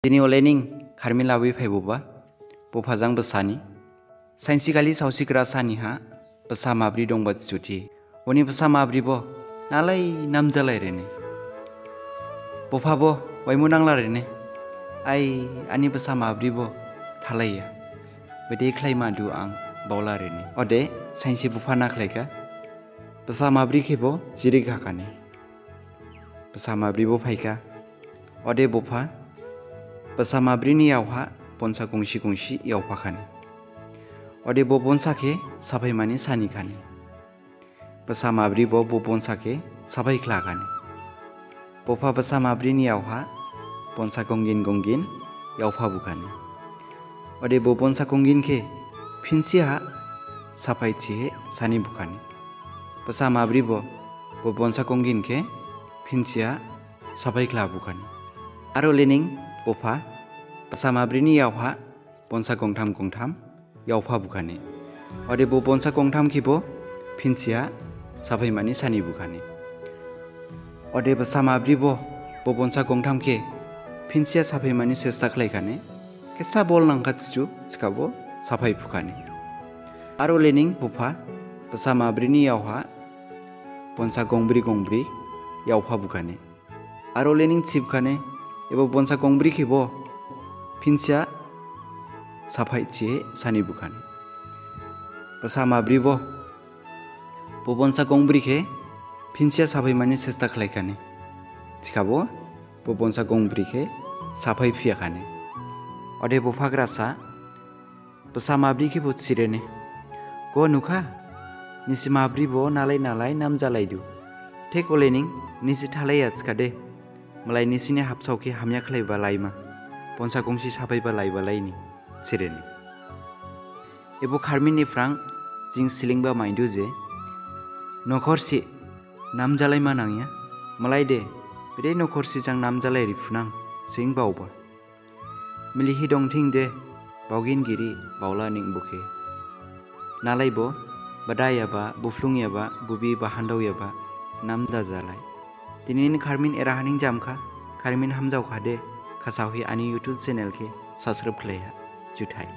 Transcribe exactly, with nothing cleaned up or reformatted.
Dini olening kharmin labu phaibuba, bupha jang basa ni. Sainsi khali saosi grasa niha basa mabri dongba juthi. Boni basa mabri bo nalai namjalai rene. Bupha bo waimu nangla rene. Ai, ani basa mabri bo thalaiya. Bede khlaima du ang baola rene. Ode sainsi bupha na khlaikha. Basa mabri khe bo jirik hakhane. Basa mabri bo phaikha. Ode bupha basa mabri ni yaoha bonsa gongsi gongsi yaophakhane. Ode bo bonsa khe saphaimani sanikhane. Basa mabri bo bo bonsa khe saphai khlakhane. Bupha basa mabri ni yaoha bonsa gongin gongin yaopha bukhane. Ode bo bonsa gongin khe phinsi ha saphai thihi sani bukhane. Basa mabri bo bo bonsa gongin khe phinsi ha saphai khla bukhane. Aro lening bupha basa mabri ni yaoha bonsa gongtham gongtham yaopha bukhane. Ode bo bonsa gongtham khe bo phinsi ha saphaimani sani bukhane. Ode basa mabri bo bo bonsa gongtham khe phinsi ha saphaimani sesta khlaikhane. Khesa bol nangkha thidu thikhabo saphai bukhane. Aro lening bupha basa mabri ni yaoha bonsa gongbri gongbri yaopha bukhane. Aro lening thibkhane, ebo bonsa gongbri khe bo phinsi ha saphai thihi sani bukhane. Basa mabri bo bo bonsa gongbri khe phinsi ha saphaimani sesta khlaikhane. Thikhabo bo bonsa gongbri khe saphai phiyakhane. Ode bupha grasa basa mabri khe bo thirene. Go nukha, nisi mabri bo nalai nalai namjalaidu. Thik olening nisi thalaiya thikhade, malai nisini habsao khe hamya khlaiba laima, bonsa gongsi saphaiba laiba laini, thirene. Ebo kharmin ni phrang jing slingba maidu je, nokhorsi namjalaima nangya, malai de, bede nokhorsi jang namjalai riphunang, sing baoba. Milihi dongthing de, baogin giri, baola ning bukhe. Nalaibo, badayaba, buphlungyaba, bubi bahandaoyaba, namda jalai. Dinini kharmin eraha ning jamkha, kharmin hamjaokhade, khasaohi ani YouTube channel khe subscribe khlaiya. Juthai.